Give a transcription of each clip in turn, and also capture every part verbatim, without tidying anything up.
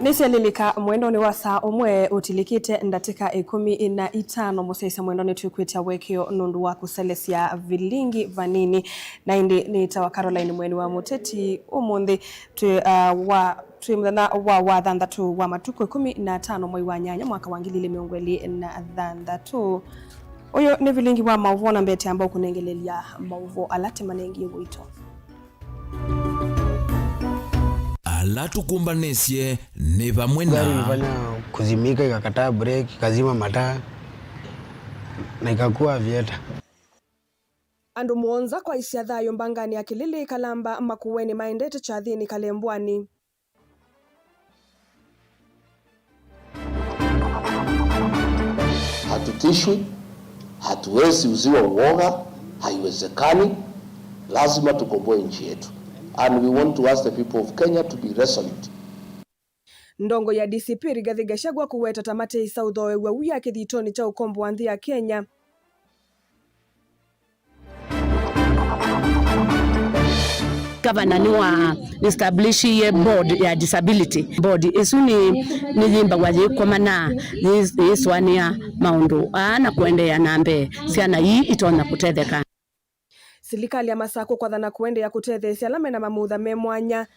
Nĩsyalilika mwendonĩ wa saa ũmwe ũtilĩkĩte ndatĩka ĩkũmi na itano. Mũsyaĩĩsya mwendwa, nĩtwĩkwĩtya wekeo nũndũ wa kũselesya vilingi vanini, na ĩndĩ nĩtawa Caroline Mweni wa Mũteti. Ũmũnthĩ twĩ, uh, wa, twĩ mũthenya wa wathanthatũ wa matukũ ĩkũmi na atano mwei wa nyanya mwaka wa ngili ilĩ mĩongo ĩlĩ na thanthatũ. Ũyũ nĩ vilingi wa maũvoo, na mbete amba ũkũnengelelya maũvoo ala tũmanengie ũito. Ala tũkũmbanĩsye nĩ vamwe na. Gari ilifanya kuzimika, ikakataa breki, ikazima mataa na ikakuwa avieta. Andũ mũonza kwaisya thayũ mbanganĩ ya Kĩlĩlĩ Kalamba Makueni maendete kyathĩnĩ Kalembwani. Hatutishwi, hatuwezi uziwa uoga, haiwezekani. Lazima tukomboe nchi yetu. And we want to ask the people of Kenya to be resolute. Ndongoi ya D C P Rigathi Gachagua kũweta ta mateĩsa ũthooew'a wia kĩthitonĩ kya ũkombo wa nthĩ ya Kenya. Gavana nĩwa establishie board ya disability. Board ĩsu nĩ, nĩyĩmbaw'a yĩkomana, yĩ-, yĩsũanĩa maũndũ aa na kũendeea na mbee syana ii itonya kũtetheka. Silikalĩ ya Masakũ kwathana kũendeea kũtetheesya ala mena mamutha me mwanya.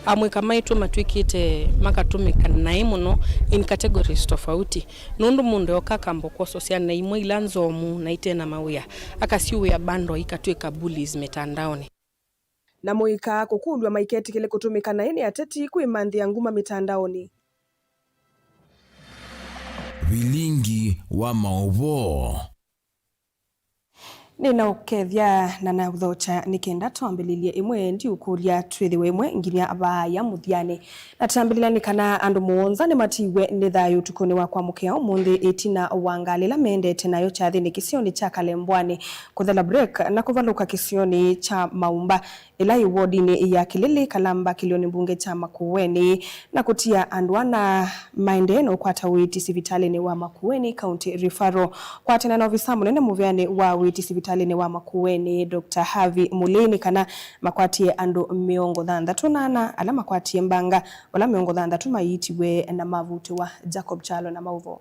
Amũika maitũ matw'ĩkĩte makatũmĩka naĩ mũno in categories tofauti, nũndũ mũndũ eoka akamba kwososya na imwe ila nzomu na ite na mawĩa, akasiũĩa bando ikatw'ĩka bullies mĩtandaonĩ. Na mũika kũkũlw'a maiketĩkĩle kũtũmĩka naĩ nĩ ateti kwĩmanthĩa nguma mĩtandaonĩ. Vilingi wa maũvoo. Nĩnaũkethya na naũthokya nĩ kenda twambĩlĩlye ĩmwe ndiũkũlya twĩthĩwe ĩmwe nginya vaaya mũthyanĩ. Na twambĩlĩlya nĩ kana andũ mũonza nĩmatiiwe nĩ thayũ ũtukũnĩ wa kwamũkĩa ũmũnthĩ ĩtina wa ngalĩ ĩla mendete nayo kyathĩnĩ kĩsionĩ kya Kalembwani, kũthela break na kũvalũka kĩsionĩ kya Maumba, ĩla yĩ wodinĩ ya Kĩlĩlĩ Kalamba kĩlĩonĩ mbunge kya Makueni, na kũtia andũ ana maendee na ũkwata ũiiti sivitalĩnĩ wa Makueni County Referral. Kwatene na ovisa mũnene mũvĩanĩ wa ũiiti sivitalĩnĩ wa Makueni, Doctor Harvey Mulei, nĩ kana makwatie andũ mĩongo thanthatũ na ana ala makwatie mbanga, vala mĩongo thanthatũ maiitiwe na mavutĩwa. Jacob Kyalo na maũvoo.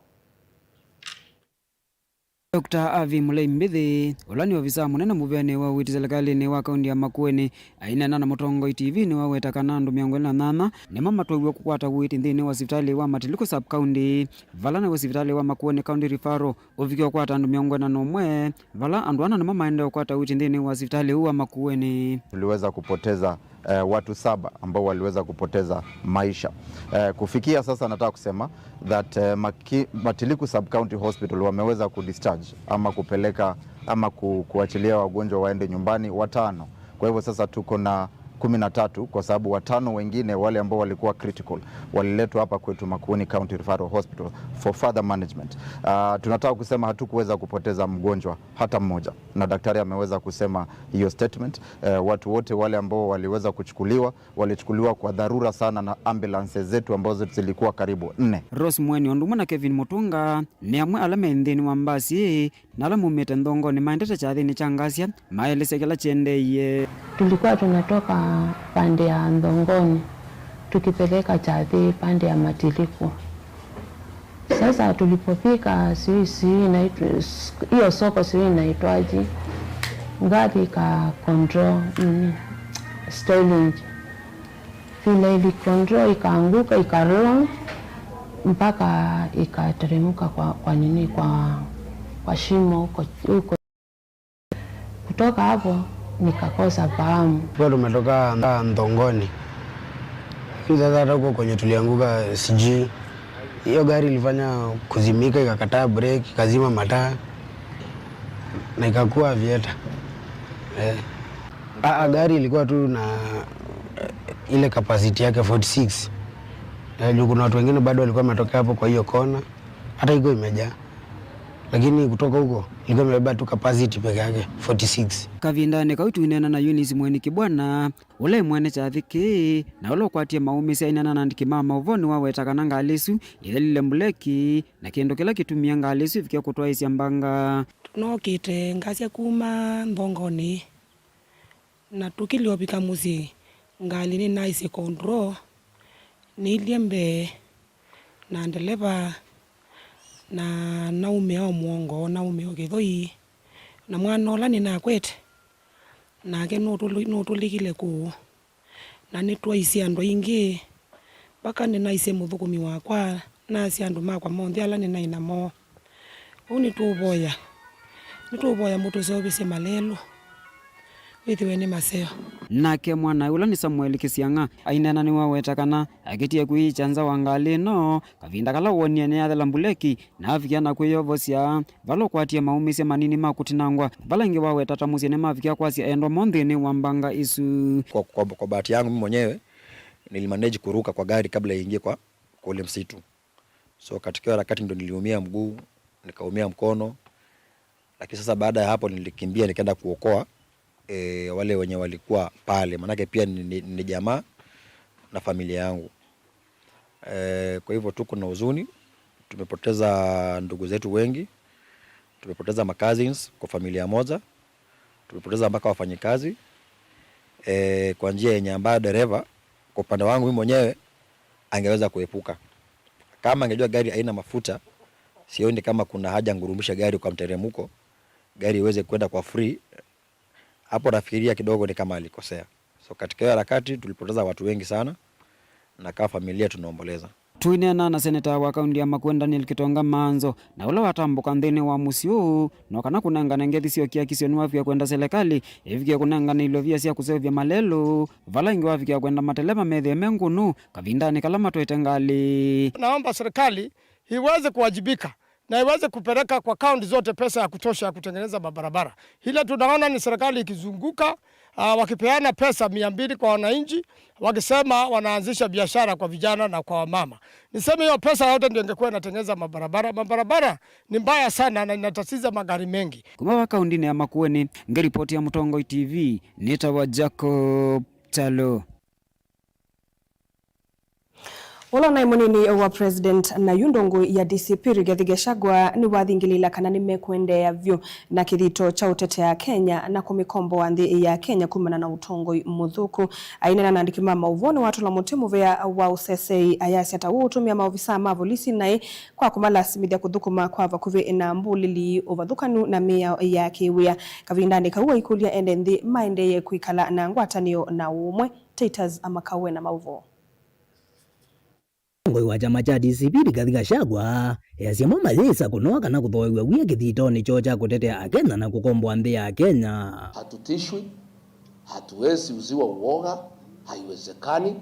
Doctor Harvey Mulei Mbithi, ũla nĩ ovisaa mũnene mũvĩanĩ wa ũiiti silikalĩnĩ wa kaunti ya Makueni, aineena na Mũtongoi T V nĩwaweta kana andũ mĩongo ĩlĩ na nyanya nĩmo matwaiwe kũkwata ũiiti nthĩnĩ wa sivitalĩ wa Matiliku sub county, vala nĩw'o sivitalĩ wa Makueni County Referral ũvikie ũkwata andũ mĩongo ĩna na ũmwe, vala andũ ana nĩmo maendee ũkwata ũiiti nthĩnĩ wa sivitalĩ ũũ wa Makueni. Tuliweza kupoteza eh, watu saba ambao waliweza kupoteza maisha. Eh, kufikia sasa nataka kusema that, eh, Maki-, Matiliku Sub County Hospital wameweza kudischarge ama kupeleka ama ku-, kuachilia wagonjwa waende nyumbani watano. Kwa hivyo sasa tuko na kumi na tatu kwa sababu watano wengine wale ambao walikuwa critical waliletwa hapa kwetu Makueni County Referral Hospital for further management. Ah, tunataka kusema hatukuweza kupoteza mgonjwa hata mmoja, na daktari ameweza kusema hiyo statement. Eh, watu wote wale ambao waliweza kuchukuliwa, walichukuliwa kwa dharura sana na ambulances zetu ambazo zilikuwa karibu nne. Rose Mweni ũndũ ũmwe na Kevin Mutunga nĩ amwe ala me nthĩnĩ wa mbasi ĩĩ na ala maumĩte Nthongonĩ maendete kyathĩnĩ kya Ngasia maelesya kĩla kyendeeie. Tulikuwa tunatoka pande ya Nthongoni tukipeleka kyathĩ pande ya Matiliku. Sasa tulipofika, sijui, sijui inaitwa, hiyo soko sijui inaitwaje, gari ika control, mm, steering. Vile ili control, ikaanguka, ikaroll, mpaka ikateremka kwa, kwa nini, kwa, kwa shimo huko, huko. Kutoka hapo nikakosa fahamu. Kwa tumetoka Nthongoni. Sasa hata huko kwenye tulianguka sijui. Hiyo gari ilifanya kuzimika, ikakataa breki, ikazima mataa na ikakuwa avieta. Eh. Ah, ah, gari ilikuwa tu na, eh, ile capacity yake forty six. Eh, juu kuna watu wengine bado walikuwa wametokea hapo kwa hiyo kona. Hata iko imejaa. Lakini kutoka huko ilikuwa imebeba tu capacity peke yake, forty six. Kavindanĩ kau tũineena na Eunice Mweni Kĩbwana, ũla ĩ mwene kyathĩ kĩĩ, na ũla ũkwatie maũmĩsya aineena na andĩki ma maũvoo nĩwaweta kana ngalĩ ĩsu yĩthelile mbuleki, na kĩndũ kĩla kĩtumie ngalĩ ĩsu ĩvike kũtwaĩĩsya mbanga. Nookĩte Ngasia kuma Nthongoni. Na tũkĩlya ũvika mũsyĩ, ngalĩ nĩnaisye control, nĩilye mbee na ndeleva, na naumĩa o mũongo, naumĩa o kĩthũi, na mwana ũla nĩnakwete, nake nũtũlĩ-, nũtũlĩkile kũũ. Na nĩtwaisye andũ aingĩ, mpaka nĩnaisye mũthũkũmi wakwa, nasya andũ makwa monthe ala nĩnaĩ namo. Ũu nĩtũũvoya, nĩtũũvoya mũtũseũvĩsye malelũ, wĩthĩwe nĩ maseo. Nake mwanae ũla nĩ Samuel Kĩsiang'a aineena nĩwaweta kana akĩtie kwĩyĩkya nza wa ngalĩ ĩno, kavinda kala wonie nĩyathela mbuleki, na avikia na kwĩyovosya, vala ũkwatie maũmĩsye manini ma kũtinangwa, vala ĩngĩ waweta ta mũsyĩ nĩmavikia kwasya endwa moo nthĩnĩ wa mbanga isu. Kwa, kwa, kwa bahati yangu mimi mwenyewe, nilimanage kuruka kwa gari kabla iingie kwa, kwa ule msitu. So katika hiyo harakati ndo niliumia mguu, nikaumia mkono, lakini sasa baada ya hapo nilikimbia nikaenda kuokoa e, wale wenye walikuwa pale, manake pia ni, ni, ni jamaa na familia yangu. E, kwa hivyo tuko na huzuni, tumepoteza ndugu zetu wengi, tumepoteza ma cousins kwa familia moja, tumepoteza mpaka wafanyikazi e, kwa njia yenye ambayo dereva, kwa upande wangu mimi mwenyewe, angeweza kuepuka. Kama angejua gari haina mafuta, sioni kama kuna haja ngurumisha gari kwa mteremko, gari iweze kwenda kwa free. Hapo nafikiria kidogo ni kama alikosea. So katika hiyo harakati tulipoteza watu wengi sana, na kama familia tunaomboleza. Tũineena na seneta wa kaunti ya Makueni Daniel Kitonga Manzo, na ũla watambũka nthĩnĩ wa mũsyĩ ũũ, no kana kũnengane ngethi syokiakisyo nĩwavikia kwenda selekalĩ ĩvikie kũnengane ilovia sya kũseũvya malelũ, vala ĩngĩ wavikia kwenda mateleva methĩe me ngũnũ kavindanĩ kala matwaĩte ngalĩ. Naomba serikali iweze kuwajibika na iweze kupeleka kwa kaunti zote pesa ya kutosha ya kutengeneza mabarabara. Ile tunaona ni serikali ikizunguka, ah, wakipeana pesa mia mbili kwa wananchi, wakisema wanaanzisha biashara kwa vijana na kwa wamama. Niseme hiyo pesa yote ndio ingekuwa inatengeneza mabarabara. Mabarabara ni mbaya sana na inatatiza magari mengi. Kuma wa kaunti ya Makueni, ngĩripoti ya Mũtongoi T V, nĩtawa Jacob Chalo. Ũla ũnaĩ mũnini wa President na yu ndongoi ya D C P Rigathi Gachagua nĩwathingĩlĩĩla kana nĩmekũendeea vyũ na kĩthito kya ũtetea Kenya na kũmĩkomboa nthĩ ya Kenya kumana na ũtongoi mũthũku. Aineena na andĩki ma maũvoo nĩwatũla mũtĩ mũvea wa ũsesei, ayasya ta ũũ ũtũmĩa maovisaa ma volisi naĩ kwa kũmalasimĩthya kũthũkũma kwa vakuvĩ na mbũlĩli, ũvathũkanu na mĩao ya kĩwĩa. Kavindanĩ kau aikũlya ene nthĩ maendeeye kwĩkala na ngwatanĩo na ũũmwe. Titus Amakau ena maũvoo. Mũtongoi wa kyama kya D C P Rigathi Gachagua easya mo mayĩsa kũnoa kana kũthooew'a wia kĩthitonĩ kyoo kya kũtetea Akenya na kũkomboa nthĩ ya Kenya. Hatutishwi, hatuwezi uziwa uoga, haiwezekani.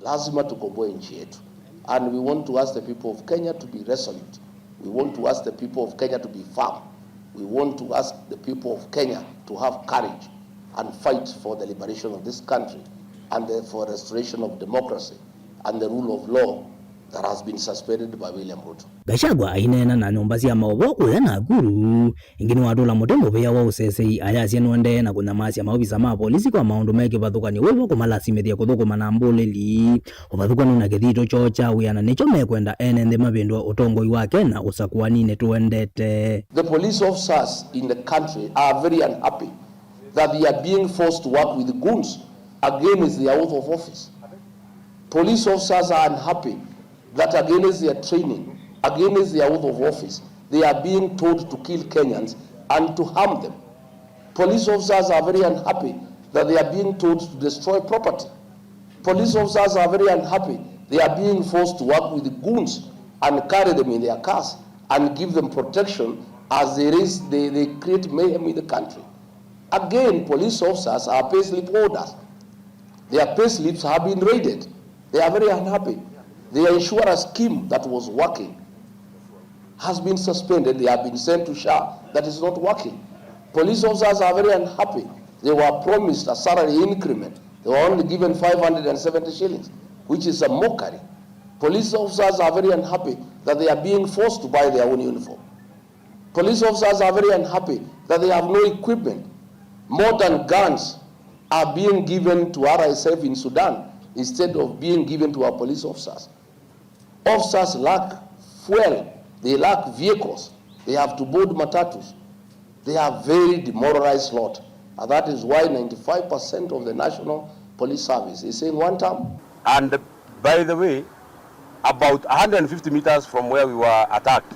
Lazima tukomboe nchi yetu. And we want to ask the people of Kenya to be resolute. We want to ask the people of Kenya to be firm. We want to ask the people of Kenya to have courage and fight for the liberation of this country and the, for restoration of democracy and the rule of law that has been suspended by William Ruto. Gachagua aineena na nyũmba sya maũvoo kũya Nakuru, ĩngĩ nĩwatũla mũtĩ mũvea wa ũsesei, ayasya nũendee na kũnyamasya maovisa ma volisi kwa maũndũ me kĩvathũkany'o wĩvo kũmalasimĩthya kũthũkũma na mbũlĩli. Ũvathũkanu na kĩthito kyoo kya wĩa na nĩkyo mekwenda ene nthĩ mavĩndũe ũtongoi wa Kenya ũsakũaninĩ tũendete. The police officers in the country are very unhappy that they are being forced to work with goons against their oath of office. Police officers are unhappy that against their training, against their oath of office, they are being told to kill Kenyans and to harm them. Police officers are very unhappy that they are being told to destroy property. Police officers are very unhappy. They are being forced to work with goons and carry them in their cars and give them protection as they raise, they, they create mayhem in the country. Again, police officers are payslip holders. Their payslips have been raided. They are very unhappy. Their insurance scheme that was working has been suspended. They have been sent to SHA that is not working. Police officers are very unhappy. They were promised a salary increment. They were only given five hundred and seventy shillings, which is a mockery. Police officers are very unhappy that they are being forced to buy their own uniform. Police officers are very unhappy that they have no equipment. Modern guns are being given to R S F in Sudan instead of being given to our police officers. Officers lack fuel, they lack vehicles, they have to board matatus. They are very demoralized lot. And that is why ninety-five percent of the National Police Service is saying one term. And by the way, about a hundred fifty meters from where we were attacked,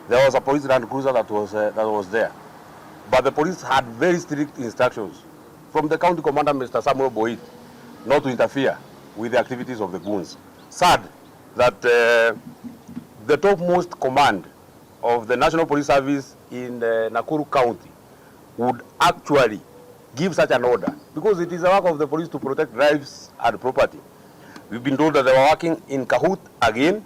there was a police Land Cruiser that was, uh, that was there. But the police had very strict instructions from the county commander, Mister Samuel Boit, not to interfere with the activities of the goons. Sad that, uh, the topmost command of the National Police Service in, uh, Nakuru County would actually give such an order, because it is the work of the police to protect lives and property. We've been told that they were working in cahoots again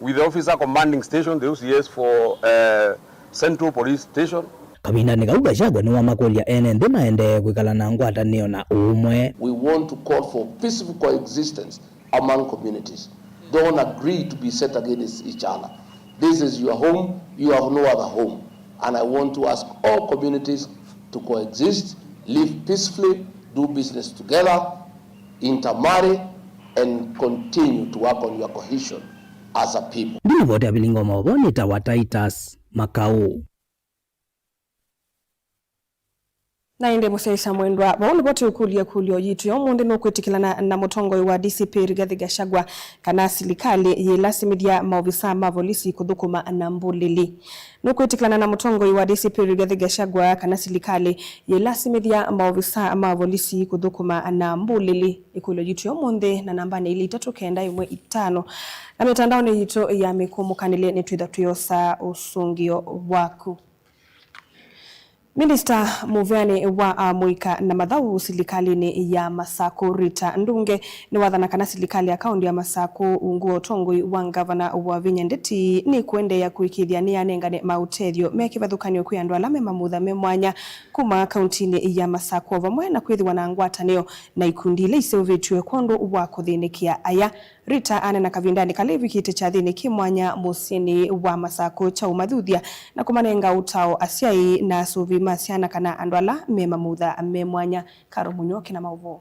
with the officer commanding station, the O C S for, uh, Central Police Station. Kavindanĩ kau, Gachagua nĩwamakũlya ene nthĩ maendee kwĩkala na ngwatanĩo na ũũmwe. We want to call for peaceful coexistence among communities. Don't agree to be set against each other. This is your home, you have no other home. And I want to ask all communities to coexist, live peacefully, do business together, intermarry, and continue to work on your cohesion as a people. Ndinivoti avilinga mavoni ta wa Titus Makau. Na ĩndĩ mũsyaĩĩsya mwendwa, vau nĩvo tũũkũlya ĩkũlyo yitũ ya ũmũnthĩ, nũkwĩtĩkĩlana na mũtongoi wa D C P Rigathi Gachagua kana silikalĩ yĩlasimĩthya maovisa ma volisi kũthũkũma na mbũlĩli? Nũkwĩtĩkĩlana na mũtongoi wa D C P Rigathi Gachagua kana silikalĩ yĩlasimĩthya maovisa ma volisi kũthũkũma na mbũlĩli? Ĩkũlyo yitũ ya ũmũnthĩ na nambanĩ ilĩ itatũ kenda ĩmwe itano na mĩtandaonĩ yitũ ya mĩkũmũkanĩle nĩtwĩtha twĩosa ũsũngĩo waku. Minista mũveanĩ wa amũika na mathaũ silikalĩnĩ ya Masakũ, Rita Ndunge, nĩwathana kana silikalĩ ya kaũntĩ ya Masakũ ungu wa ũtongoi wa ngavana Wavinya Ndeti nĩkũendeea kũĩkĩĩthya nĩyanengane maũtethyo me kĩvathũkany'o kwĩ andũ ala me mamutha me mwanya kuma kaũntĩnĩ ya Masakũ, o vamwe na kwĩthĩwa na ngwatanĩo na ikundi ila iseũvĩtw'e kwondũ wa kũthĩnĩkĩa aya. Rita aneena kavindanĩ kala evikĩte kyathĩnĩ kĩ mwanya mũsyĩnĩ wa Masakũ kya ũmathuthya na kũmanenga ũtao asyai na asũvĩi ma syana kana andũ ala me mamutha me mwanya. Karo Mũnyoke na maũvoo.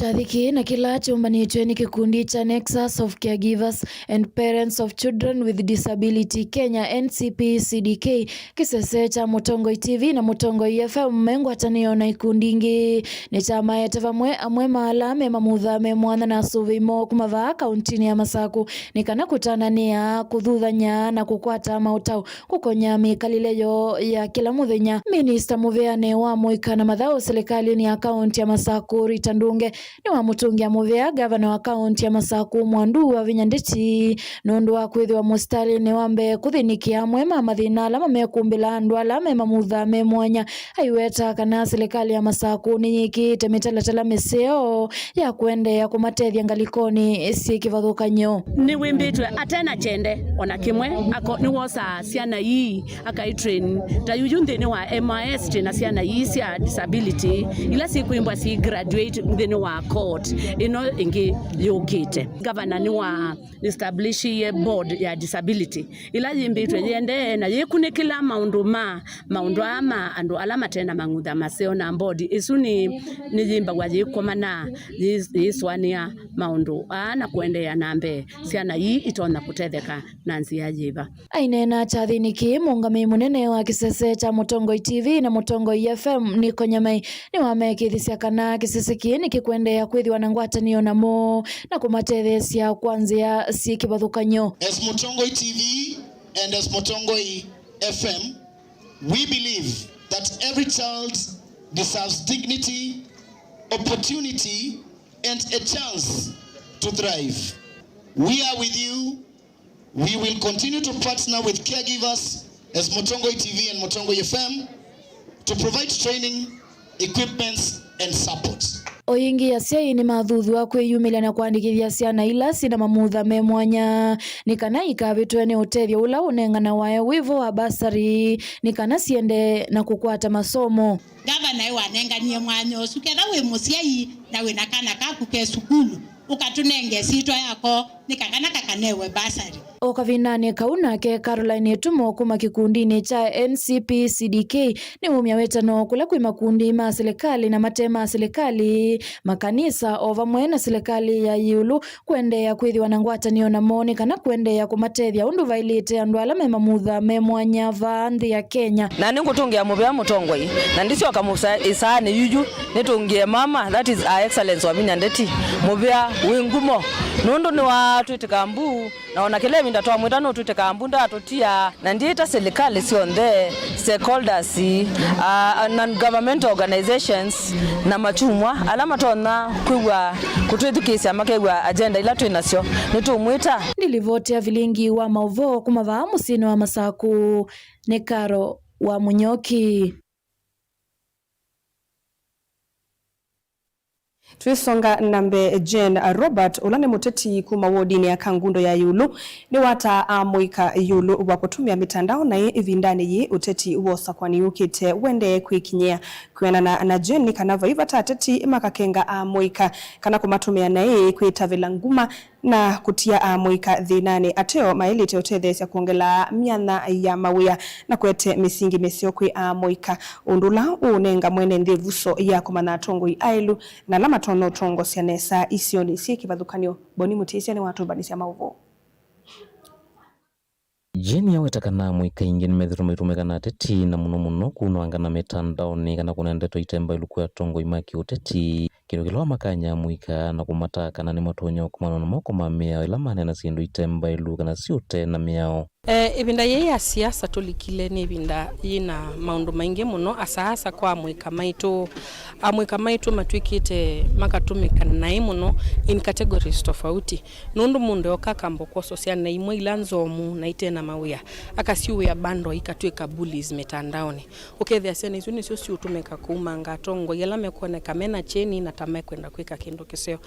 Kyathĩ kĩĩ na kĩla kyũmbanĩtw'e nĩ kĩkundi kya Nexus of Caregivers and Parents of Children with Disability Kenya, N C P C D K, kĩsese kya Mũtongoi T V na Mũtongoi F M me ngwatanĩo na ikundi ingĩ, nĩkyamaete vamwe amwe ma ala me mamutha me mwanya na asũvĩi moo kuma vaa kaũntĩnĩ ya Masakũ nĩ kana kũtananĩa, kũthuthany'a na kũkwata maũtao kũkonya mĩkalĩle yoo ya kĩla mũthenya. Minista mũveane wa mũika na mathaũ silikalĩnĩ ya kaũntĩ ya Masakũ, Rita Ndunge, nĩwamũtũngĩa mũvea ngavana wa kaũntĩ ya Masakũ, Mwandu Wavinya Ndeti, nũndũ wa kwĩthĩwa mũsitalĩnĩ wa mbee kũthĩnĩkĩa amwe ma mathĩna ala mamekumbĩla andũ ala me mamutha me mwanya. Aiweta kana silikalĩ ya Masakũ nĩyĩkĩĩte mĩtalatala mĩseo ya kũendeea kũmatethya ngalĩkonĩ syĩ kĩvathũkany'o. Nĩwĩmbĩtwe ate na kyende o na kĩmwe, ako nĩwosaa syana ii akaitrain. Ta yuyu nthĩnĩ wa M I S twĩ na syana ii sya disability ila syĩkwĩmbwa si graduate nthĩnĩ wa cohort ĩno ĩngĩ yũkĩte. Ngavana nĩwa establishiie board ya disability ĩla yĩmbĩtwe yĩendee na yĩkunĩkĩla maũndũ ma, maũndũ aa ma andũ ala mate na mang'utha maseo, na board ĩsu nĩ, nĩyĩmbaw'a yĩkomana, yĩ-, yĩsũanĩa maũndũ aa na kũendeea na mbee. Syana ii itonya kũtetheka na nzĩa yĩva? Aineena kyathĩnĩ kĩĩ, mũũngamĩi mũnene wa kĩsese kya Mũtongoi T V na Mũtongoi F M, Nico Nyamai, nĩwamekĩthisya kana kĩsese kĩĩ nĩkĩkũendeea kwĩthĩwa na ngwatanĩo namo na kũmatetheesya kwa nzĩa syĩ kĩvathũkany'o. As Mũtongoi T V and as Mũtongoi F M, we believe that every child deserves dignity, opportunity, and a chance to thrive. We are with you. We will continue to partner with caregivers as Mutongoi T V and Mutongoi F M to provide training, equipments, and support. O yĩngĩ, asyai nĩmathuthw'a kwĩyumĩlya na kũandĩkĩthya syana ila syĩ na mamutha me mwanya nĩ kana ikavĩtwe nĩ ũtethyo ũla ũnenganawa wĩ vo wa basarĩ nĩ kana siendee na kũkwata masomo. Ngavana nĩwanenganie mwanya ũsu. Ketha wĩ mũsyai na wĩ na kana kaku ke sukulu, ũkatũnenge ĩsyĩtwa yako nĩ kakana kakanewe bursary. O kavindanĩ kau nake Caroline Ĩtumo kuma kĩkundinĩ kya N C P C D K nĩwumya wĩtano kũla kwĩ makundi ma silikalĩ na mate ma silikalĩ, makanisa o vamwe na silikalĩ ya ĩũlũ kũendeea kwĩthĩwa na ngwatanĩo namo nĩ kana kũendeea kũmatethya ũndũ vaĩlĩte andũ ala me mamutha me mwanya vaa nthĩ ya Kenya. Na nĩngũtũngĩa mũvea mũtongoi, na ndisyoka mũsa-, ĩsaanĩ yuyu, nĩtũngĩe mama, that is Her Excellency Wavinya Ndeti, mũvea wĩ ngumo, nũndũ nĩwatwĩtĩka mbu, na ona kĩla ĩvinda twamwĩta nũtwĩtĩka mbu, ndaatũtia. Na ndiĩta silikalĩ syonthe, stakeholders, uh, non-governmental organizations, na makyumwa ala matonya kwĩw'a kũtwĩthukĩĩsya makew'a agenda ila twĩ nasyo, nĩtũmwĩta. Nĩ livoti ya vilingi wa maũvoo kuma vaa mũsyĩnĩ wa Masakũ nĩ Caro wa Mũnyoki. Twĩsonga na mbee, Jane Robert, ũla nĩ mũteti kuma wodinĩ ya Kangundo ya ĩũlũ, nĩwataa amũika ĩũlũ wa kũtũmĩa mĩtandao naĩ ĩvindanĩ yĩĩ ũteti wa ũsakwani ũkĩte ũendee kwĩkinyĩa. Kwĩanana na Jane, nĩ kana vai vata ateti makakenga amũika kana kũmatũmĩa naĩ kwĩtavĩla nguma na kũtia amũika thĩnanĩ ateo maĩlĩte ũtetheesya kwongela myanya ya mawĩa na kũete mĩsingi mĩseo kwĩ amũika, ũndũ ũla ũũnenga mwene nthĩ ĩvuso ya kũmanya atongoi aĩlu na ala matonya ũtongosya nesa isionĩ syĩ kĩvathũkany'o. Boni Mũtĩsya nĩwatũmbanĩsya maũvoo. Jane aweta kana amũika aingĩ nĩmethĩtwe maitũmĩka na ateti, na mũno mũno kunangana mĩtandaonĩ kana kũnea ndeto ite mbaĩlu kwĩ atongoi ma kĩũteti, kĩndũ kĩla wamakany'a amũika na kũmataa kana nĩmatonya ũkomana na moko ma mĩao ĩla maneena syĩndũ ite mbaĩlu kana syĩ ũtee na mĩao. E, ĩvinda yĩĩ ya siasa tũlikile nĩ ĩvinda yĩna maũndũ maingĩ mũno, asaasa kwa amũika maitũ. Amũika maitũ matw'ĩkĩte makatũmĩka naĩ mũno in categories tofauti. Nũndũ mũndũ ooka akamba kwoswa syana imwe ila nzomu na ite na mawĩa, akasyuĩa bando ikatw'ĩka bullies mĩtandaonĩ. Ũkethĩa syana isu nĩsyo siũtũmĩka kũumanga atongoi ala mekwoneka me na kyeni na ta mekwenda kwĩka kĩndũ kĩseo.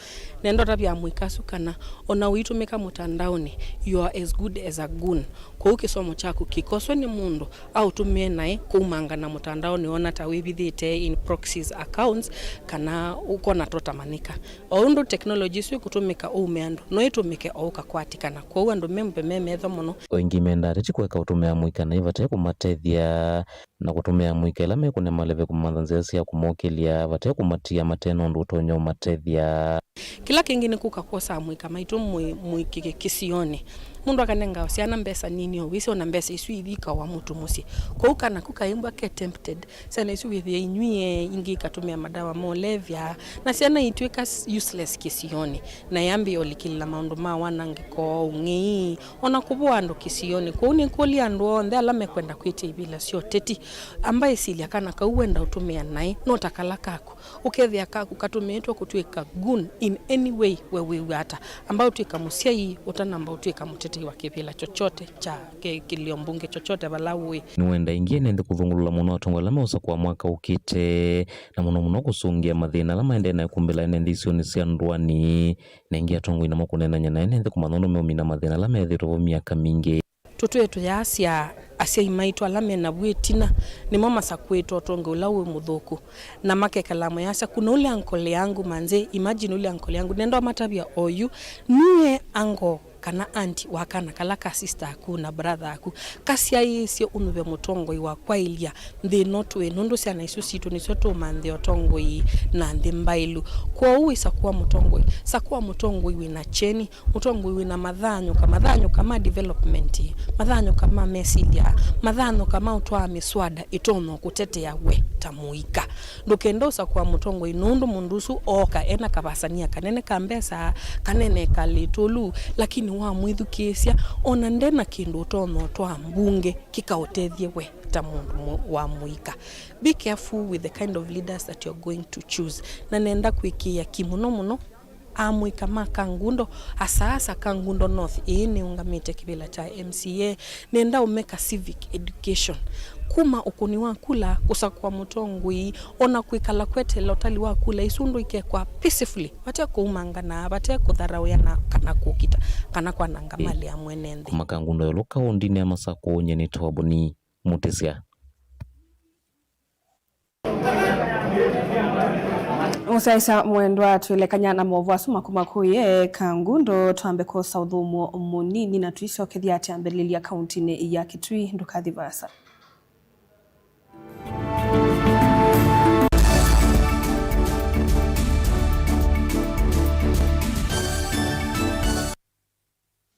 Nenda ũtavya amũika asu kana o na ũitũmĩka mũtandaonĩ, you are as good as a goon. Kwoou kĩsomo kyaku kĩkoswe nĩ mũndũ aũtũmĩe naĩ kũumangana mũtandaonĩ, ona ta wĩvithĩte in proxies accounts kana ũkona tũtamanika. O ũndũ technology ĩsu ĩkũtũmĩka ũume andũ, no ĩtũmĩke o ũkakwatĩkana. Kwoou andũ membe me metho mũno. O ĩngĩ mendaa ateti kũeka ũtũmĩa amũika naĩ vate kũmatethya, na kũtũmĩa amũika ĩla mekũne maleve kũmantha nzĩa sya kũmokĩlya vate kũmatia mate na ũndũ ũtonya ũmatethya. Kĩla kĩngĩ nĩ kũka kwosa amũika maitũ mũĩ-, mũikĩke kĩsionĩ. Mũndũ akanenga syana mbesa nini, o wĩsĩ ona mbesa isu ivikawa mũtu mũsyĩ. Kwoou kana ku kaimbwa ke tempted, syana isu wĩthĩa inywie, ingĩ ikatũmĩa madawa molevya, na syana itw'ĩka s-, useless kĩsionĩ, na yambĩĩa ũlikĩlĩla maũndũ ma wanangĩko, ũng'ei, ona kũvũa andũ kĩsionĩ. Kwoou nĩkũlya andũ onthe ala mekwenda kwĩtya ivĩla sya ũteti, amba ĩsilya kana kau wenda ũtũmĩa naĩ no ta kala kaku. Ũkethĩa kaku katũmĩĩtwe kũtw'ĩka goon in any way, we wĩw'a ata? Amba ũtw'ĩka mũsyai ũtanamba ũtw'ĩka mũtetei wa kĩvĩla chochote kya kĩ-, kĩlio mbunge chochote vala ũĩ. Nĩwenda ĩngĩ ene nthĩ kũthũngũlũla mũno atongoi ala meũsakũa mwaka ũkĩte, na mũno mũno kũsũngĩa mathĩna ala maendee na ĩkumbĩla ene nthĩ isionĩ sya ndũanĩ, na ĩngĩ atongoi namo kũneenany'a na ene nthĩ kũmanya ũndũ meũmina mathĩna ala methĩĩtwe vo myaka mingĩ. Tũtwĩe tũyaasya asyai maitũ ala me navu ĩtina, nĩmo masakũĩte ũtongi ũla wĩ mũthũku, na makekala mayasya, "Kuna ule uncle yangu manze, imagine ule uncle yangu." Nenda ũmatavya oyu, nue uncle kana aunty wa kana kala ka sister aku na brother aku, kasyaĩĩsye ũnyuve mũtongoi wa kwaĩlya nthĩ ĩno tũĩ, nũndũ syana isu sitũ nĩsyo tũũmanthĩa ũtongoi na nthĩ mbaĩlu. Kwoou wĩsakũa mũtongoi, sakũa mũtongoi wĩ na kyeni, mũtongoi wĩ na mathanyũka, mathanyũka ma development, mathanyũka ma mesilya, mathanyũka ma ũtwaa mĩswada ĩtonya kũtetea we ta mũika. Ndũkenda ũsakũa mũtongoi nũndũ mũndũ ũsu ooka ena kavasania kanene ka mbesa, kanene kalĩtũlu, lakini wamwĩthukĩĩsya, ona nde na kĩndũ ũtonya ũtwaa mbunge kĩkaũtethye we ta mũndũ mũ-, wa mũika. Be careful with the kind of leaders that you're going to choose. Na nenda kwĩkĩĩa ki mũno mũno amũika ma Kangundo, asaasa Kangundo North ĩĩ nĩũngamĩte kĩvĩla kya M C A, nenda ũmeka civic education. Kuma ũkũni wa kula, kũsakũa mũtongoi, ona kwĩkala kweteela ũtali wa kula isu ũndũ ikekwa peacefully, vate kũumangana, vate kũtharaũyana kana kũkita, kana kwananga mali ya mwene nthĩ. Kuma Kangundo ĩũlũ kaũndinĩ ya Masakũ, nyie nĩtawa Boni Mũtĩsya. Mũsyaĩĩsya mwendwa, twĩlekany'a na maũvoo asu makumakũĩe kangundo, twambe kwosa ũthũmũo mũnini na tũisokethya kyambĩlĩlya kauntinĩ ya Kitui. Ndũkathi vaasa.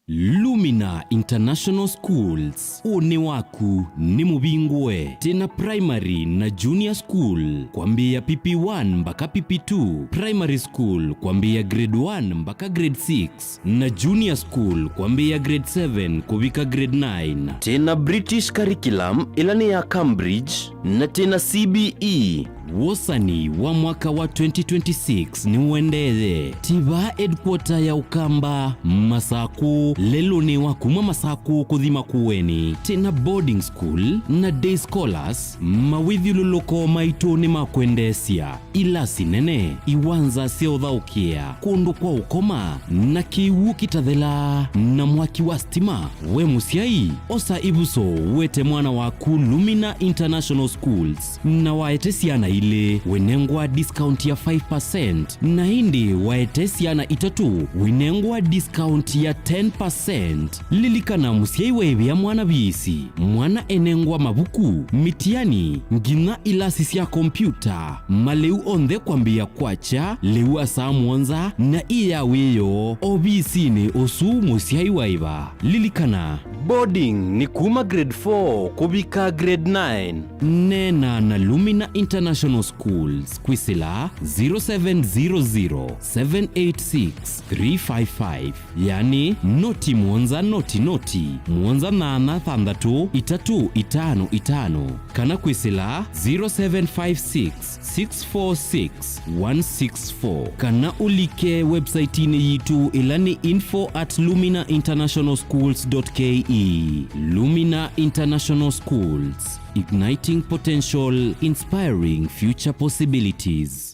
Lumina International Schools, ũnĩ waku nĩ mũvingũe. Twĩna primary na junior school kwambĩĩa P P one mbaka P P two, primary school kwambĩĩa grade one mbaka grade six, na junior school kwambĩĩa grade seven kũvika grade nine. Twĩna British curriculum ĩla nĩ ya Cambridge, na twĩna C B E. Wosani wa mwaka wa twenty twenty-six nĩũendeeye. Twĩ vaa headquarter ya Ũkamba, Masakũ, lelũnĩ wa kuma Masakũ kũthi Makueni. Twĩna boarding school na day scholars, mawĩthyũlũlũko maitũ nĩ ma kwendeesya. Ilasi nene, iwanza sya ũthaũkĩa, kũndũ kwa ũkoma, na kĩw'ũ kĩtathelaa, na mwaki wa stima. We mũsyai, osa ĩvuso ũete mwana waku Lumina International Schools, na waete syana ilĩ, wĩnengwa discount ya five percent, na ĩndĩ waete syana itatũ, wĩnengwa discount ya ten percent. Lilikana, mũsyai waĩvĩa mwana viisi, mwana enengwa mavuku, mitiani, nginya ilasi sya kompyuta, malĩu onthe kwambĩĩa kwakya lĩu asa mũonza, na ĩ ya wĩoo ovisinĩ ũsu mũsyai waĩva. Lilikana, boarding nĩ kuma grade four kũvika grade nine. Neena na Lumina International Schools kwĩsĩla zero seven zero zero, seven eight six, three five five, yani noti mũonza noti noti, mũonza nyanya thanthatũ, itatũ itano itano, kana kwĩsĩla zero seven five six, six four six, one six four, kana ũlike website-inĩ yitũ ĩla nĩ info at lumina international schools dot K E. Lumina International Schools, igniting potential, inspiring future possibilities.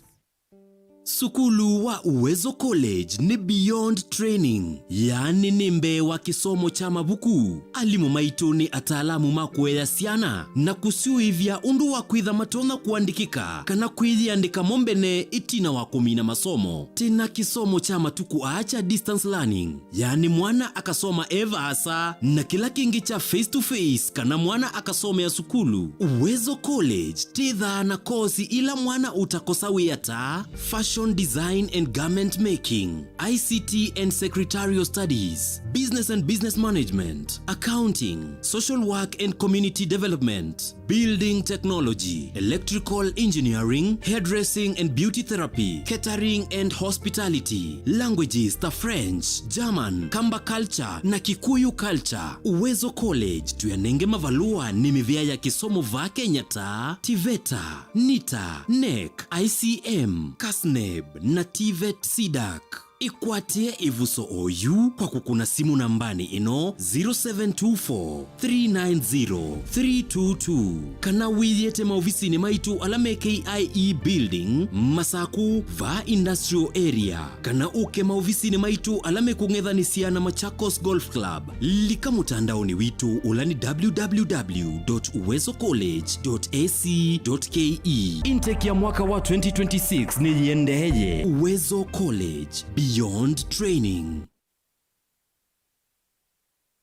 Sukulu wa Uwezo College nĩ beyond training, yaani nĩ mbee wa kĩsomo kya mavuku. Alimũ maitũ nĩ ataalamu ma kũea syana na kũsyũĩvya ũndũ wa kwĩtha matonya kũandĩkĩka kana kwĩyĩandĩka mo mbene ĩtina wa kũmina masomo. Twĩna kĩsomo kya matukũ aa kya distance learning, yaani mwana akasoma e vaasa, na kĩla kĩngĩ kya face to face, kana mwana akasomea sukulu. Uwezo College twĩthaa na kosi ila mwana ũtakosa wĩa ta fashion design and garment making, I C T and secretarial studies, business and business management, accounting, social work and community development, building technology, electrical engineering, hairdressing and beauty therapy, catering and hospitality, languages ta French, German, Kamba culture na Kikuyu culture. Uwezo College tũyanenge mavalũa nĩ mĩvĩa ya kĩsomo vaa Kenya ta TVETA, NITA, NEC, I C M, KASNEB na TVET CDAC. Ĩkwatĩe ĩvuso oyu kwa kũkũna simũ nambanĩ ĩno, zero seven two four, three nine zero, three two two, kana wĩyĩte maovisinĩ maitũ ala me K I E Building, Masakũ, vaa Industrial Area, kana ũke maovisinĩ maitũ ala mekũng'ethanĩsya na Machakos Golf Club. Lika mũtandaonĩ witũ ũla nĩ w w w dot uwezo college dot a c dot k e. Intake ya mwaka wa twenty twenty-six nĩyĩendeeye. Uwezo College, beyond training.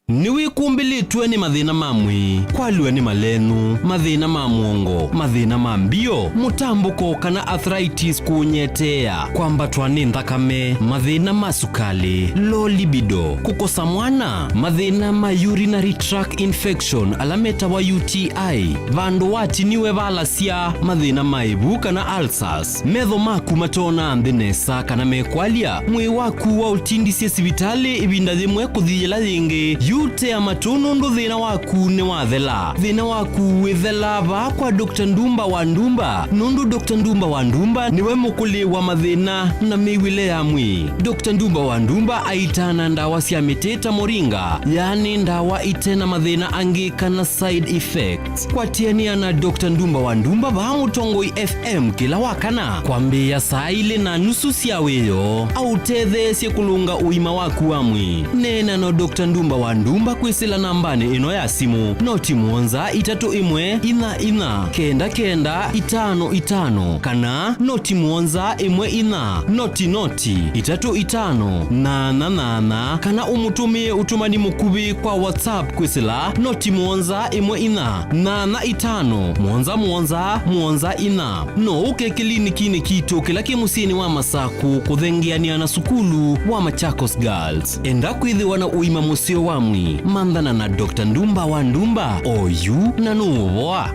Nĩwĩkumbĩlĩtwe nĩ mathĩna ma mwĩĩ, kwalw'a nĩ malenũ, mathĩna ma mũongo, mathĩna ma mbio, mũtambũko kana arthritis kũũnyeteea, kwambatwa nĩ nthakame, mathĩna ma sukalĩ, low libido, kũkosa mwana, mathĩna ma urinary tract infection ala metawa U T I, vandũ watiniwe valasya, mathĩna ma ĩvu kana ulcers, metho maku matoonaa nthĩ nesa kana mekwalya, mwĩĩ waku waũtindisye sivitalĩ ĩvinda yĩmwe kũthi yĩla yĩngĩ, yu tea matũ nũndũ thĩna waku nĩwathela. Thĩna waku wĩthelaa vaa kwa Doctor Ndumba wa Ndumba, nũndũ Doctor Ndumba wa Ndumba nĩwe mũkũlĩ wa mathĩna na mĩw'ĩle ya mwĩĩ. Doctor Ndumba wa Ndumba aitaa na ndawa sya mĩtĩ ta moringa, yaani ndawa ite na mathĩna angĩ kana side effects. Kwatĩanĩa na Doctor Ndumba wa Ndumba vaa Mũtongoi F M kĩla wa kana kwambĩĩa saa ilĩ na nusu sya wĩoo, aũtetheesye kũlũnga ũima waku wa mwĩĩ. Neena na Doctor Ndumba wa Ndumba Ndumba kwĩsĩla nambanĩ ĩno ya simũ, noti mũonza itatũ ĩmwe inya inya kenda kenda itano itano, kana noti mũonza ĩmwe inya noti noti itatũ itano nana nana, kana ũmũtũmĩe ũtũmani mũkuvĩ kwa WhatsApp kwĩsĩla noti mũonza ĩmwe inya nana itano mũonza mũonza mũonza inya. No ũke kĩlinikinĩ kitũ kĩla kĩ mũsyĩnĩ wa Masakũ kũthengeanĩa na sukulu wa Machakos Girls. Enda kwĩthĩwa na ũima mũseo wa mwĩĩ, manthana na Doctor Ndumba wa Ndumba, oyu na nũũvoa.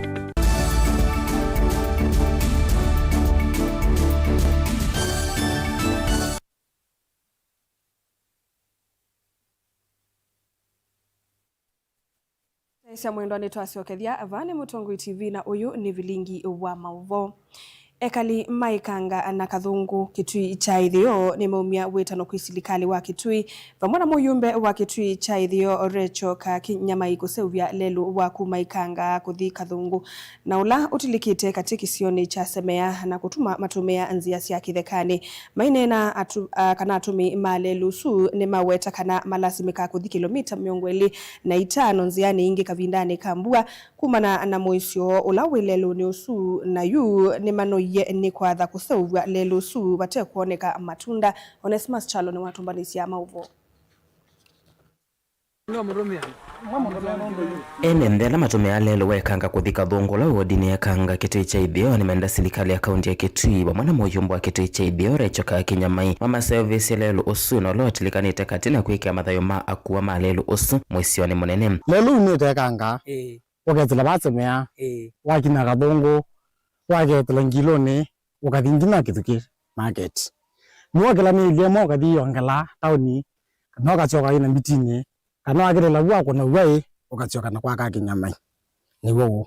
Taisya mwendwa, nĩtwasyokethya. Vaa nĩ Mũtongoi T V na ũyũ nĩ vilingi wa maũvoo. Ekali ma Ĩkanga na Kathũngũ Kĩtui kya Ĩtheo nĩmaumya wĩtano kwĩ silikalĩ wa Kĩtui vamwe na mũyumbe wa Kĩtui kya Ĩtheo Recho Kakinyamai kũseũvya lelũ wa kuma Ĩkanga kũthi Kathũngũ, na ũla ũtilikĩte katĩ kĩsionĩ kya Semea na kũtuma matũmĩa nzĩa sya kĩthekanĩ. Maineena atu-, a, kana atũmĩi ma lelũ ũsu nĩmaweta kana malasimĩka kũthi kĩlomita mĩongo ĩlĩ na itano nzĩanĩ ingĩ kavindanĩ ka mbua kumana na mũisyo ũla wĩ lelũnĩ ũsu, na yu nĩmanoie nĩ kwatha kũseũvw'a lelũ ũsu vate kwoneka matunda. Onesimus Kyalo nĩwatũmbanĩsya maũvoo. Ene nthĩ ala matũmĩaa lelũ wa Ĩkanga kũthi Kathũngũ ũla wĩ wodinĩ ya Ĩkanga Kĩtui kya Ĩtheo nĩmenda silikalĩ ya kaunti ya Kĩtui vamwe na mũyumbe wa Kĩtui kya Ĩtheo Recho Kakinyamai mamaseũvĩsye lelũ ũsu na ũla ũtilikanĩte katĩ na kwĩkĩa mathayũ ma akua ma lelũ ũsu mũisyonĩ mũnene. Lelũ umĩte Ĩkanga, ĩĩ, ũketĩla vaa Semea, ĩĩ, wakinya Kathũngũ, waketĩla Ngilũnĩ, ũkathi nginya Kĩthukĩ market. Nĩwokĩla mĩili ĩmwe ũkathi Ongela taoni, kana ũkasyoka wĩna mbitinĩ, kana wakĩlĩla vu wakũna w'aĩ, ũkasyoka na kwa Kakinyamai. Nĩw'o ũũ.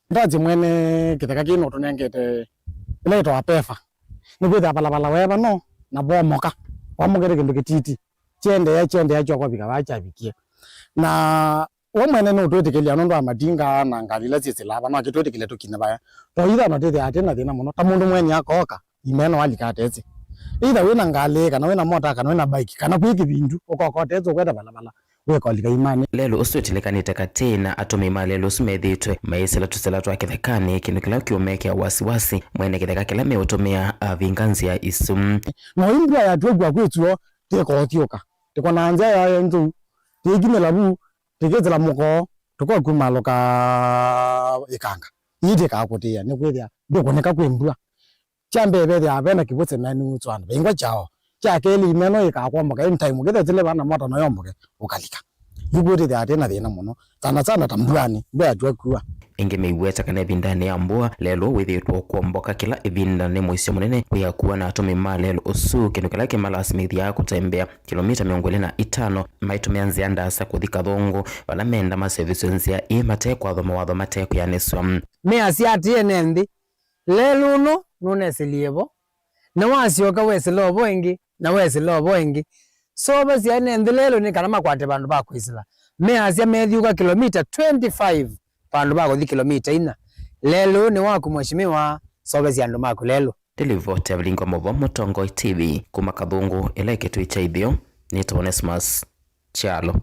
Ndasye mwene kĩtheka kĩĩ nũtũnengete ĩla ĩtawa peva. Nĩkwĩthĩa valala wee vano, na vomoka. Vomokete kĩndũ kĩtiti. Kyendeea, kyendeea kyo kwavika vaa kyavikie. Na we mwene nũtwĩtĩkĩlya nũndũ wa matinga na ngalĩ ila syĩsĩlaa vano, akĩtwĩtĩkĩlya tũkinye vaya. Twaitha na twĩthĩa atĩ na thĩna mũno. Ta mũndũ mwene akooka, imeno alika atesĩ. Either wĩna ngalĩ, kana wĩna mota, kana wĩna bike, kana kwĩ kĩvindu, ũkoka ũtesĩ ũkwete valala. Wĩkolika imanĩ. Lelũ ũsu ũtilikanĩte katĩ na atũmĩi ma lelũ ũsu methĩĩtwe mayĩsĩla tũsĩla twa kĩthekanĩ, kĩndũ kĩla kĩũmekĩa wasiwasi mwene kĩtheka kĩla meũtũmĩa avinga nzĩa isu. No ĩ mbua yatw'a kwĩsũa, tĩkothyũka. Tĩkona nzĩa yayo nzou, tĩkimĩla vu, tĩkĩsĩla mũkoo, tũkokumalũka Ĩkanga. Ii tĩkakũtĩĩa, nĩkwĩthĩa ndĩkũnĩka kwĩ mbua. Kya mbee vethĩawa vena kĩvũsĩ na nĩwĩsũana vĩngwa kyaũ. Kya kelĩ, imeno ĩkakwomoka anytime, ũkĩthesĩle vana mota no yomboke ũkalika. Yu kwĩtĩthya atĩ na thĩna mũno, sana sana ta mbuanĩ, mbua yatw'a kua. Ĩngĩ mĩiweta kana ĩvindanĩ ya mbua, lelũ wĩthĩĩtwe ũkwomboka kĩla ĩvinda nĩ mũisyo mũnene kwĩ akua na atũmĩi ma lelũ ũsu, kĩndũ kĩla kĩmalasimĩthyaa kũtembea kĩlomita mĩongo ĩlĩ na itano maitũmĩa nzĩa ndaasa kũthi Kathũngũ, vala menda maseũvĩsw'e nzĩa ĩĩ mate kwathwa mawatho mate kwĩanĩsw'a. Measya atĩ ene nthĩ, lelũ ũno nũnesĩlie vo, na wasyoka wesĩla ovo ĩngĩ, na wesĩla ovo ĩngĩ. Sovasya ene nthĩ lelũ nĩ kana makwate vandũ va kwĩsĩla. Measya methyũka kĩlomita twenty-five vandũ va kũthi kĩlomita inya. Lelũ nĩ waku, Mheshimiwa, sovasya andũ maku lelũ. Ndĩlivoti ya vilingi wa maũvoo Mũtongoi T V kuma Kathũngũ ĩla ĩ Kĩtui kya Ĩtheo, nĩtawa Onesmus Kyalo.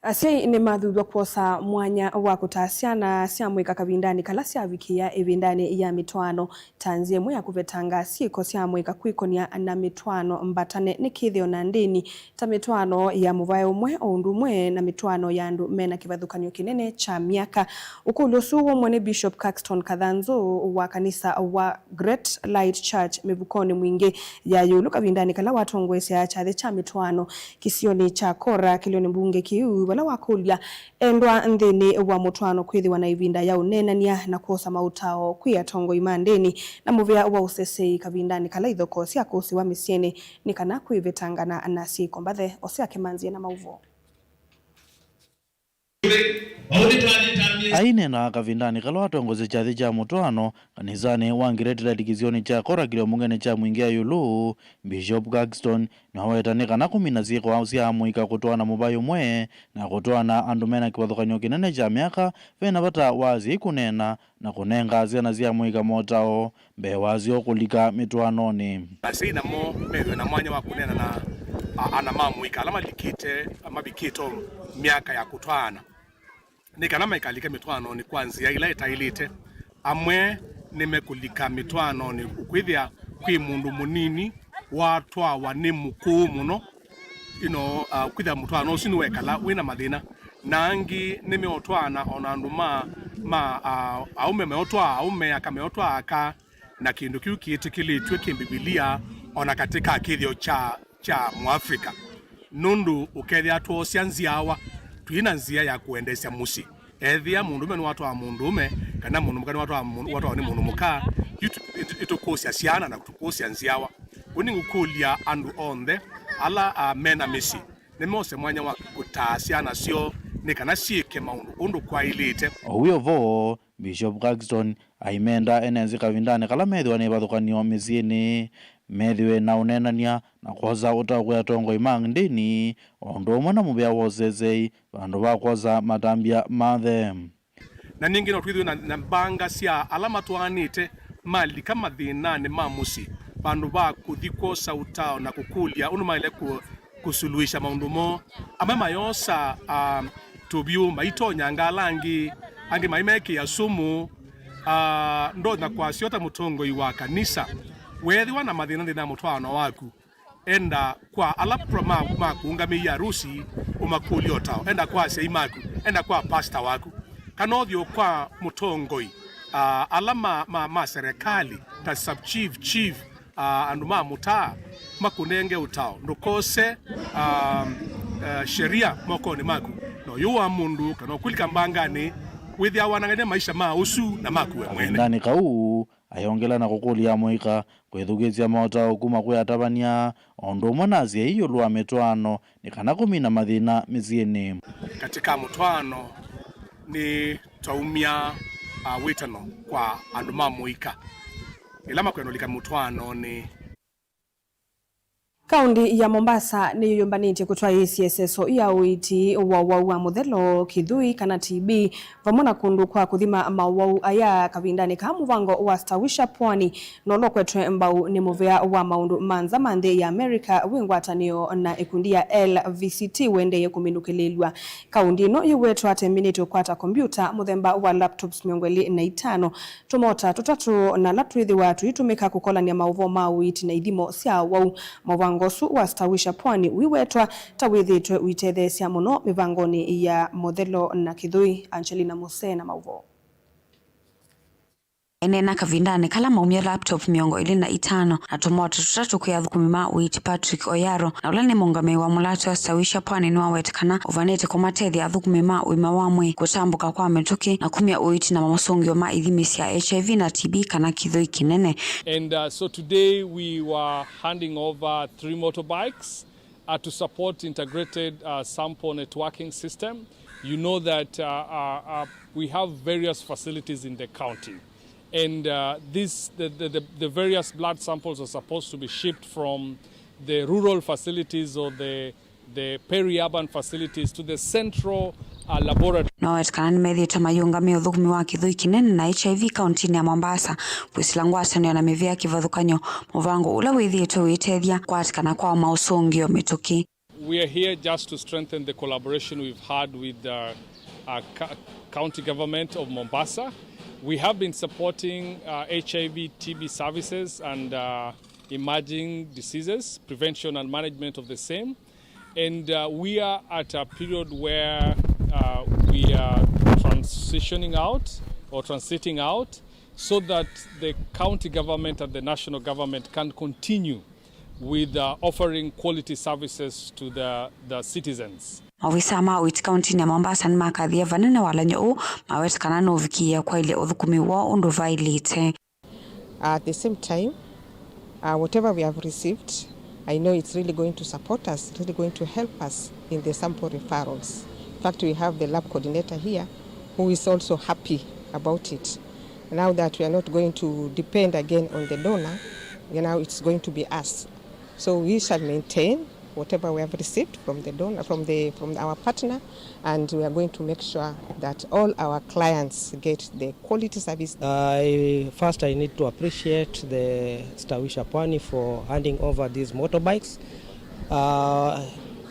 Asyai nĩmathuthw'a kwosa mwanya wa kũtaa syana sya mũika kavindanĩ kala syavikĩĩa ĩvindanĩ ya mĩtwaano, ta nzĩa ĩmwe ya kũvetanga syĩko sya mũika kwĩkonia na mĩtwaano mbatane, nĩ kĩthĩo na ndĩni ta mĩtwaano ya mũvae ũmwe, o ũndũ ũmwe na mĩtwaano ya andũ mena kĩvathũkany'o kĩnene kya myaka. Ũkũlyo ũsu wumw'e nĩ Bishop Caxton Kathanzu wa kanisa wa Great Light Church mĩvukonĩ mwingĩ ya ĩũlũ kavindanĩ kala watongoesya kyathĩ kya mĩtwaano kĩsionĩ kya Kora kĩlĩonĩ mbunge kĩu, vala wakũlya endwa nthĩnĩ wa mũtwaano kwĩthĩwa na ĩvinda ya ũneenany'a na kwosa maũtao kwĩ atongoi ma ndĩni na mũvĩa wa ũseseĩ kavindanĩ kala ithokoo syakũsĩwa mĩsyĩnĩ nĩ kana kwĩvetangana na syĩko mbathe. Ose akemanzie na maũvoo. Aineenaa kavindanĩ kala watongoesya kyathĩ kya mũtwaano kanisanĩ wa Great Light kĩsionĩ kya Kora kĩlĩo mbungenĩ kya mwingĩ ya ĩũlũ, Bishop Caxton nĩwaweta nĩ kana kũmina syĩko sya mũika kũtwaana mũvaĩ ũmwe na kũtwaana andũ mena kĩvathũkany'o kĩnene kya myaka, ve na vata wa asyai kũneena na kũnenga syana sya mũika motao mbee wasyo kũlika mĩtwaanonĩ. Asyai namo methĩwe na mwanya wa kũneena na a-, ana ma mũika ala malikĩte, mavikĩte o myaka ya kũtwaana, nĩ kana maikalike mĩtwaanonĩ kwa nzĩa ĩla ĩtaĩlĩte. Amwe nĩmekũlika mĩtwaanonĩ ũkwĩthĩa kwĩ mũndũ mũnini watwawa nĩ mũkũũ mũno, you know, uh, kwĩthĩa mũtwaano ũsu nĩwekala wĩna mathĩna, na angĩ nĩmeũtwaana o na andũ ma, ma, uh, aũme meũtwaa aũme, aka meũtwaa aka, na kĩndũ kĩu kĩĩtĩkĩlĩtw'e kĩ-Mbivilia o na katĩ ka kĩthĩo kya, kya Mũafrika, nũndũ ũkethĩa twoosya nzyawa twĩ na nzĩa ya kũendeesya mũsyĩ. Ethĩa mũndũũme nĩwatwaa mũndũũme, kana mũndũ mũka nĩwatwaa mũ-, watwawa nĩ mũndũ mũka, yu tũ-, ĩtũ-, ĩtũkũsya syana na tũkũsya nzyawa. Kwoou nĩngũkũlya andũ onthe ala, a, me na mĩsyĩ nĩmose mwanya wa kũtaa syana syoo nĩ kana syĩke maũndũ ũndũ kwaĩlĩte. O wĩ o vo, Bishop Caxton aimenda ene nzĩ kavindanĩ kala methĩwa na ĩvathũkany'o mĩsyĩnĩ, methĩwe na ũneenany'a na kwosa ũtao kwĩ atongoi ma ndĩni, o ũndũ ũmwe na mũvĩa wa ũseseĩ, vandũ va kwosa matambya ma the. Na ningĩ no twĩthĩwe na, na mbanga sya ala matwaanĩte malika mathĩnanĩ ma mũsyĩ, vandũ va kũthi kwosa ũtao na kũkũlya ũndũ maĩle kũ-, kũsuluhisha maũndũ moo. Amwe mayosa, ah, tũvyũ maitonyanga ala angĩ, angĩ maimekĩa sumu. Ah, ndonya kwasya ta mũtongoi wa kanisa, weethĩwa na mathĩna nthĩnĩ wa mũtwaano waku, enda kwa ala pro-, ma, makũũngamĩie arusi ũmakũlye ũtao, enda kwa asyai maku, enda kwa pasta waku, kana ũthiĩ kwa mũtongoi, ah, ala ma, ma, ma serikali ta sub chief, chief, ah, andũ ma mũtaa makũnenge ũtao, ndũkose, ah, ah, sheria mokonĩ maku. Na ũyũ wa mũndũ kana ũkũlika mbanganĩ wĩthĩa wanang'ania maisha ma ũsu na maku we mwene. Kavindanĩ kau, ayongela na kũkũlya amũika kwĩthukĩĩsya motao kuma kwĩ atavany'a, o ũndũ ũmwe na asyai ĩũlũ wa mĩtwaano nĩ kana kũmina mathĩna mĩsyĩnĩ. Katĩ ka mũtwaano nĩ twaumya, ah, wĩtano kwa andũ ma mũika ĩla makwenda ũlika mũtwaanonĩ. Kaũnti ya Mombasa nĩyĩyũmbanĩtye kũtwaĩĩsya ĩseso ya ũiiti wa ũwau wa mũthelo, kĩthũi kana T B, vamwe na kũndũ kwa kũthima maũwau aya kavindanĩ kaa mũvango wa Stawisha Pwani nũlokwetwe mbau nĩ mũvĩa wa maũndũ ma nza ma nthĩ ya America wĩ ngwatanĩo na ĩkundi ya L V C T ũendeeye kũminũkĩlĩĩlw'a. Kaũnti ĩno yĩwetwa ata ĩminĩte ũkwata kombiũta mũthemba wa laptops mĩongo ĩlĩ na itano, tũmota tũtatũ na ala twĩthĩwa tũitũmĩka kũkolany'a maũvoo ma ũiiti na ithimo sya ũwau. Mũvango ũsu wa Stawisha Pwani wĩwetwa ta wĩthĩĩtwe ũitetheesya mũno mĩvangonĩ ya mũthelo na kĩthũi. Angelina Musee na maũvoo. Aineena kavindanĩ kala maumya laptop mĩongo ĩlĩ na itano na tũmota tũtatũ kwĩ athũkũmi ma ũiiti Patrick Oyaro, na ũla nĩ mũũngamĩi wa mũlatĩ wa Stawisha Pwani, nĩwaweta kana ũvanĩte kũmatethya athũkũmi ma ũima wa mwĩĩ kũtambũka kwa mĩtũkĩ na kumya ũiiti na maũsũngĩo ma ithimi sya H I V na T B kana kĩthũi kĩnene. And, uh, so today we were handing over three motorbikes, uh, to support integrated, uh, sample networking system. You know that, uh, uh, uh, we have various facilities in the county. And, uh, this, the, the, the, the various blood samples are supposed to be shipped from the rural facilities or the, the peri-urban facilities to the central, uh, laboratory. Nĩwaweta kana nĩmethĩĩtwe mayĩũngamĩa ũthũkũmi wa kĩthũi kĩnene na H I V kaũntinĩ ya Mombasa kwĩsĩla ngwatanĩo na mĩvĩa kĩvathũkany'o, mũvango ũla wĩthĩĩtwe ũitethya kũatĩkana kwa maũsũngĩo mĩtũkĩ. We are here just to strengthen the collaboration we've had with the, uh, co-, county government of Mombasa. We have been supporting, uh, H I V T B services and, uh, emerging diseases, prevention and management of the same. And, uh, we are at a period where, uh, we are transitioning out or transiting out so that the county government and the national government can continue with, uh, offering quality services to the, the citizens. Maovisaa ma ũiiti kaũntinĩ ya Mombasa nĩmakathie vanene walany'o ũũ, maweta kana nũvikĩĩa kwaĩlya ũthũkũmi woo ũndũ vaĩlĩte. At the same time, uh, whatever we have received, I know it's really going to support us, really going to help us in the sample referrals. In fact, we have the lab coordinator here who is also happy about it. Now that we are not going to depend again on the donor, you know, it's going to be us. So we shall maintain whatever we have received from the donor, from the, from our partner, and we are going to make sure that all our clients get the quality service. I, first, I need to appreciate the Stawisha Pwani for handing over these motorbikes. Uh,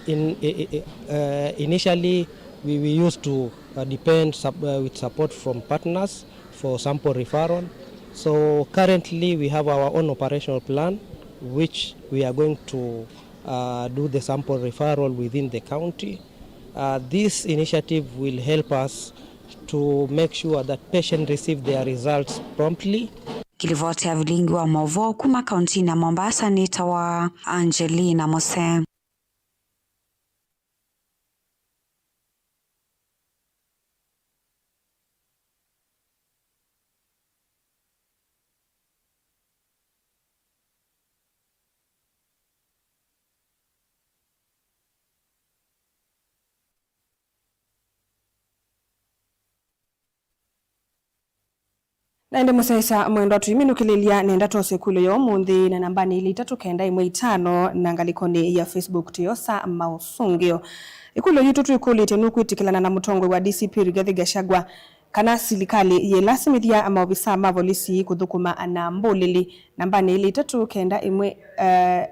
in, i- i- uh, initially, we, we used to uh, depend sup- uh, with support from partners for sample referral. So currently, we have our own operational plan, which we are going to uh, do the sample referral within the county. Uh, this initiative will help us to make sure that patients receive their results promptly. Kĩlivoti ya vilingi wa maũvoo kuma kauntinĩ ya Mombasa nĩtawa Angelina Mose. Na ĩndĩ mũsyaĩĩsya mwendwa, tũiminũkĩlĩlya nenda twose ĩkũlyo ya ũmũnthĩ na nambanĩ ilĩ itatũ kenda ĩmwe itano na ngalĩkonĩ ya Facebook tũyosa maũsũngĩo. Ĩkũlyo yitũ twĩkũlĩtye, nũkwĩtĩkĩlana na mũtongoi wa D C P Rigathi Gachagua kana silikalĩ yĩlasimĩthya maovisaa ma volisi kũthũkũma na mbũlĩli? Nambanĩ ilĩ itatũ kenda ĩmwe, eh,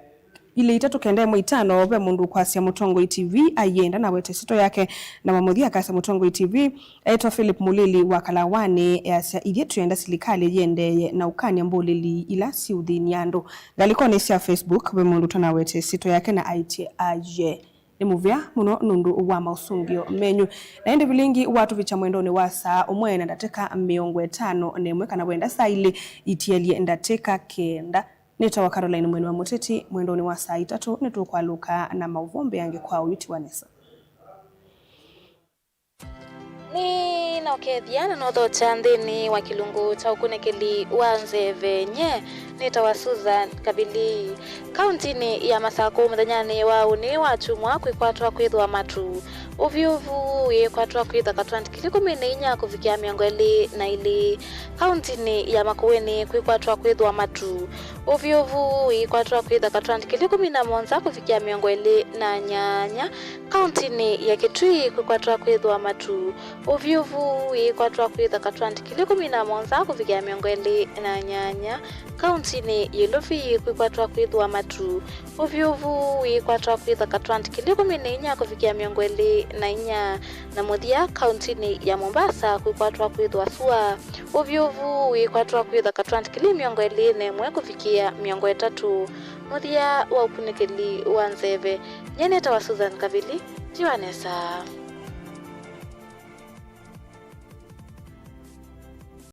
ilĩ itatũ kenda ĩmwe itano, ve mũndũ ũkwasya Mũtongoi T V aienda na awete syĩtwa yake, na wa mũthya akasya Mũtongoi T V eĩtwa Philip Mũlili wa Kalawanĩ, easya, "Ithyĩ twĩenda silikalĩ yĩendeeye na ũkany'a mbũlĩli ila siũthĩny'a andũ." Ngalĩkonĩ sya Facebook, ve mũndũ ũtanawete syĩtwa yake na aĩtye, "Aye." Nĩ mũvea mũno nũndũ wa maũsũngĩo menyu. Na ĩndĩ vilingi watũvikya mwendonĩ wa saa ũmwe na ndatĩka mĩongo ĩtano na ĩmwe, kana wenda saa ilĩ itielye ndatĩka kenda. Nĩtawa Caroline Mweni wa Mũteti. Mwendonĩ wa saa itatũ nĩtũkwalũka na maũvoo mbeange kwa ũyu ti wa nesa. Nĩnokethya na nothokya nthĩnĩ wa kĩlungu kya ũkunĩkĩli wa nzeve. Nye nĩtawa Susan Kavili. Kauntinĩ ya Masakũ mũthenyanĩ wa ũnĩ wa kyumwa kwĩkwatwa kwĩthwa matu. Ũvyũvu wĩkwatwa kwĩtha katwandĩ kĩlĩ kũmi na inya kũvikĩa mĩongo ĩlĩ na ilĩ. Kauntinĩ ya Makueni kwĩkwatwa kwĩthwa matu. Ũvyũvu wĩkwatwa kwĩtha katwandĩ kĩlĩ kũmi na mũonza kũvikĩa mĩongo ĩlĩ na nyanya. Kauntinĩ ya Kitui kwĩkwatwa kwĩthwa matu. Ũvyũvu wĩkwatwa kwĩtha katwandĩ kĩlĩ kũmi na mũonza kũvikĩa mĩongo ĩlĩ na nyanya. Kauntinĩ ya Ilovi kwĩkwatwa kwĩthwa matu. Ũvyũvu wĩkwatwa kwĩtha katwandĩ kĩlĩ kũmi na inya kũvikĩa mĩongo ĩlĩ na inya. Na mũthya, kauntinĩ ya Mombasa kwĩkwatwa kwĩthwa sua. Ũvyũvu wĩkwatwa kwĩtha katwandĩ kĩlĩ mĩongo ĩlĩ na ĩmwe kũvikĩa mĩongo ĩtatũ. Mũthya wa ũkunĩkĩli wa nzeve. Nye nĩtawa Susan Kavili, tiwa nesa.